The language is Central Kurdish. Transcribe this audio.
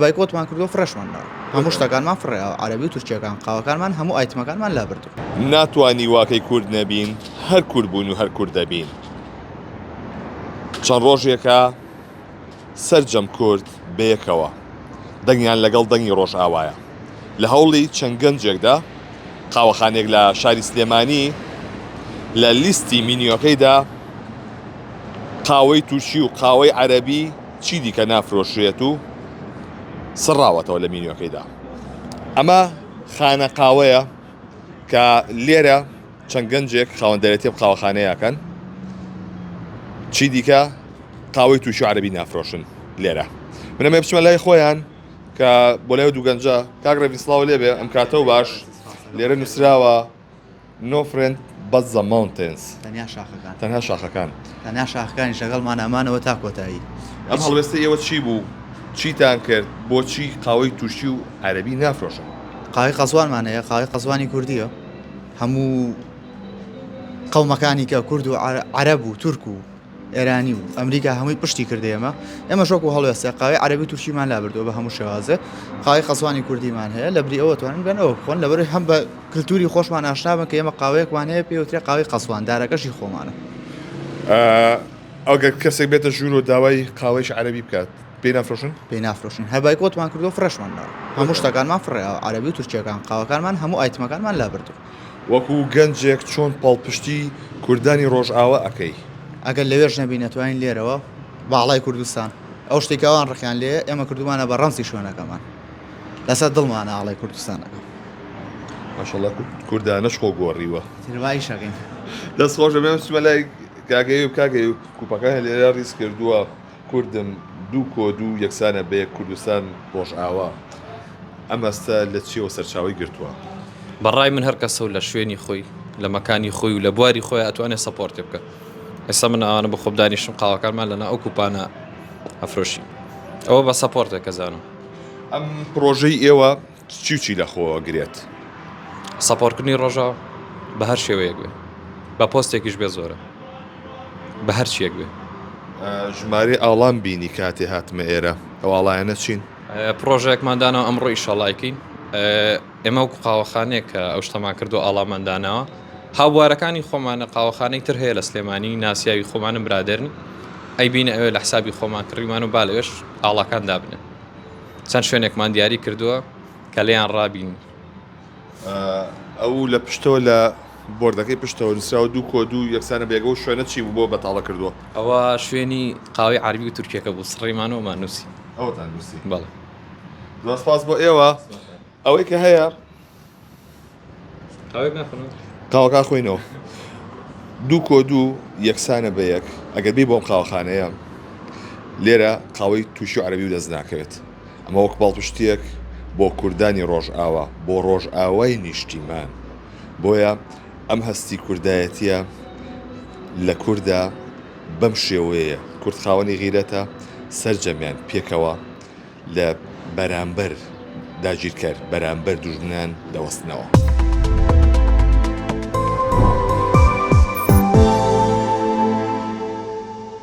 بایکۆتمان کردووە فڕێشمان داوە هەموو شتەکانمان فڕێیاوە عەرەبی و تورکیەکان قاوەکانمان هەموو ئایتمەکانمان لابردووە. ناتوانی واکەی کورد نەبین هەر کورد بووین و هەر کورد دەبین چەند ڕۆژێکە سەرجەم کورد بەیەکەوە دەنگیان لەگەڵ دەنگی ڕۆژئاوایە لە هەوڵی چەند گەنجێکدا قاوەخانێک لە شاری سلێمانی لە لیستی مینیۆکەیدا قاوەی تورکی و قاوەی عەرەبی چی دیکە نافرۆشرێت و سڕاوەتەوە لە مینیۆکەیدا. ئەمە خانە قاوەیە کە لێرە چەند گەنجێک خاوەندارێتی ئەم قاوەخانەیە ئەکەن. چی دیکە قاوەی تورکی و عەرەبی نافرۆشن لێرە. من ئەمەوێ بچمە لای خۆیان کە بۆ لای دوو گەنجە کاک ڕێڤین سڵاو لێبێ ئەم کاتە و باش لێرە نووسراوە No friend but the mountains. تەنیا شاخەکان. تەنها شاخەکان. تەنیا شاخەکانیش لەگەڵمانە مانەوە تا کۆتایی. ئەم هەڵوێستەی ئێوە چی بوو؟ چیتان کرد؟ بۆچی قاوەی تورکی و عەرەبی نافرۆشن؟ قاوەی قەزوانمان هەیە، قاوەی قەزوانی کوردییە. هەموو قەومەکانی کە کورد و عەرەب و تورک و ئێرانی و ئەمریکا هەمووی پشتی کردە ئێمە ئێمەش وەکو هەڵوێستێ قاوەی عەرەبی و تورکیمان لابردووە بە هەموو شێوازێ قاوەی قەزوانی کوردیمان هەیە لە بری ئەوە توانن بێن ئەوە بخۆن لەبەرئەوەی هەم بە کلتوری خۆشمان ئاشنا بن کە ئێمە قاوەیەکمان هەیە پێی وترێ قاوەی قەزوان دارەکەشی خۆمانە. ئەگەر کەسێک بێتە ژوورەوە داوای قاوەیەکی عەرەبی بکات پێی نافرۆشن؟ پێی نافرۆشین هەر بایکۆتمان کردووە فڕێشمان داوە هەموو شتەکانمان فڕێیاوە عەرەبی و تورکیەکان قاوەکانمان هەموو ئایتمەکانمان لابردووە. وەکو گەنجێک چۆن پاڵپشتی کوردانی ڕۆژئاوا ئەکەی؟ ئەگەر لەوێش نەبین ئەتوانین لێرەوە باڵای کوردستان ئەو شتێک کە ئەوان ڕقیان لێیە ئێمە کردومانە بە ڕەمزی شوێنەکەمان لەسەر دڵمانە ئاڵای کوردستانەکە. ماشاءاللە کوردانەش خۆ گۆڕیوە. تر وا ئیش ئەکەین. دەست خۆش بێ بچمە لای کاک ئەیوب کاک ئەیوب کوپەکانی لێرە ڕیز کردووە کوردم دوو کۆ دوو یەکسانە بە یەک کوردستان ڕۆژئاوا ئەم هەستە لە چیەوە سەرچاوەی گرتووە؟ بە ڕای من هەر کەسە و لە شوێنی خۆی لە مەکانی خۆی و لە بواری خۆی ئەتوانێ support ێ بکە ئێستا من ئەوانە بە خۆم دانیشم قاوەکانمان لەنا ئەو کوپانە ئەفرۆشین ئەوە بە support ێک ئەزانم. ئەم پڕۆژەی ئێوە چی و چی لە خۆ ئەگرێت؟ support کردنی ڕۆژاوا بە هەر شێوەیەک بێ بە پۆستێکیش بێ زۆرە بە هەر چیەک بێ. ژمارەی ئاڵام بینی کاتێ هاتمە ئێرە ئەو ئاڵایانە چین؟ پڕۆژەیەکمان داناوە ئەمڕۆ ئیشەڵا ئەیکەین ئێمە وەکو قاوەخانەیەک کە ئەو شتەمان کردو ئاڵامان داناوە هاوبوارەکانی خۆمانە قاوەخانەی تر هەیە لە سلێمانی ناسیاوی خۆمانم برادەرن ئەیبینە ئەوێ لە حسابی خۆمان کڕیمان و با لەوێش ئاڵاکان دابنێن چەند شوێنێکمان دیاری کردووە کە لێیان ڕابین. ئەو لە پشتەوە لە بۆردەکەی پشتەوە نووسراوە دوو کۆ دوو یەکسانە بە یەک ئەو شوێنە چی بوو بۆ بەتاڵە کردووە؟ ئەوە شوێنی قاوەی عەربی و تورکیەکە بوو سڕیمان و ئەومان نووسی. ئەوەتان نووسی؟ بەڵێ. زۆر سپاس بۆ ئێوە. ئەوەی کە هەیە قاوەیەک ناخۆنەوە؟ قاوەکە خۆینەوە. دوو کۆ دوو یەکسانە بە یەک ئەگەر بێی بۆم قاوەخانەیە لێرە قاوەی تووشی و عەرەبی و دەست ناکەوێت ئەمە وەک پاڵپشتیەک بۆ کوردانی ڕۆژئاوا بۆ ڕۆژئاوای نیشتیمان بۆیە ئەم هەستی کوردایەتیە لە کوردا بەم شێوەیە کورد خاوەنی غیرەتە سەرجەمیان پێکەوە لە بەرامبەر داگیرکەر، بەرامبەر دوژمنان دەوەستنەوە.